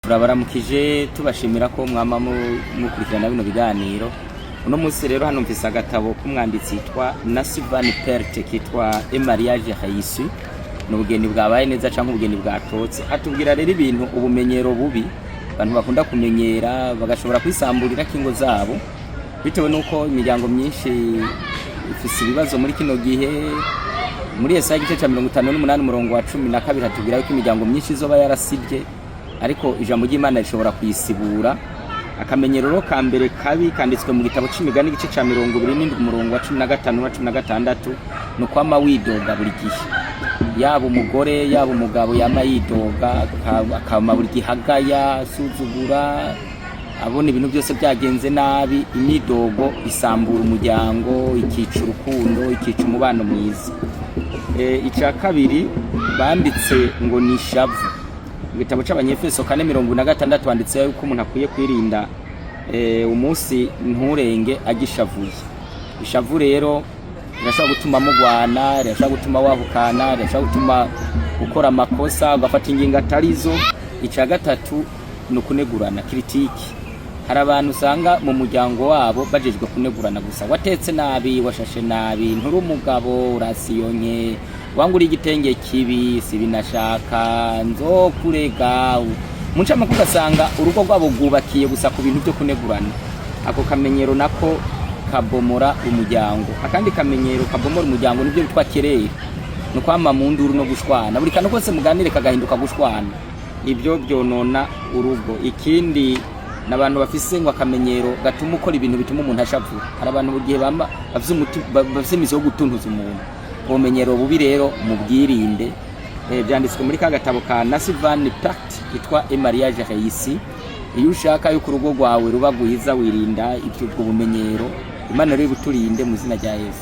Turabaramukije, tubashimira ko mwama mukurikirana bino biganiro. Uno munsi rero hano mfise agatabo k'umwanditsi yitwa Nasivani Perte kitwa Un mariage réussi, ni ubugeni bwabaye neza canke ubugeni bwatotse. Atubwira rero ibintu, ubumenyero bubi abantu bakunda kumenyera, bagashobora kwisamburira kingo zabo, bitewe n'uko imiryango myinshi ifise ibibazo muri kino gihe. Muri Yesaya igice ca 58 umurongo wa 12 hatubwira yuko imiryango myinshi izoba yarasibye, ariko ijambo ry'Imana rishobora kuyisibura. Akamenyero rero ka mbere kabi kanditswe mu gitabo c'Imigani igice ca 27 umurongo wa 15 na 16, ni ukwama widoga buri gihe. Yaba umugore, yaba umugabo, yama yidoga, akama buri gihe agaya, asuzugura, abona ibintu byose byagenze nabi. Imyidogo isambura umuryango, ikica urukundo, ikica umubano mwiza. Icya kabiri banditse ngo ni ishavu. Mu gitabo c'Abanyefeso 4:46 handitse yuko umuntu akwiye kwirinda umunsi nturenge agishavuye. Ishavu rero rirashobora gutuma mugwana, rirashobora gutuma wahukana, rirashobora gutuma ukora amakosa, ugafata ingingo atarizo. Icya gatatu ni ukunegurana, critique. Hari abantu usanga mu muryango wabo bajejwe kunegurana gusa: watetse nabi, washashe nabi, nturi umugabo, urasiyonke, wangura igitenge kibi, sibinashaka, nzokurega. Mu ncamake ugasanga urugo rwabo rwubakiye gusa ku bintu byo kunegurana. Ako kamenyero nako kabomora umuryango. Akandi kamenyero kabomora umuryango nibyo bitwa querelle, ni ukwama mu nduru no gushwana. Buri kantu kose muganire kagahinduka gushwana, ibyo byonona urugo. Ikindi ni abantu bafise ngo akamenyero gatuma ukora ibintu bituma umuntu ashavura. Hari abantu mu gihe bama bafise bafise imizo yo gutuntuza umuntu. Ubumenyero bubi rero mubwirinde. Byanditswe muri ka gatabo ka Nasivan Pact kitwa Un mariage réussi. Iyo ushaka yuko urugo rwawe ruba rwiza, wirinda ibyo, ubwo bumenyero. Imana rero ibuturinde mu izina rya Yesu.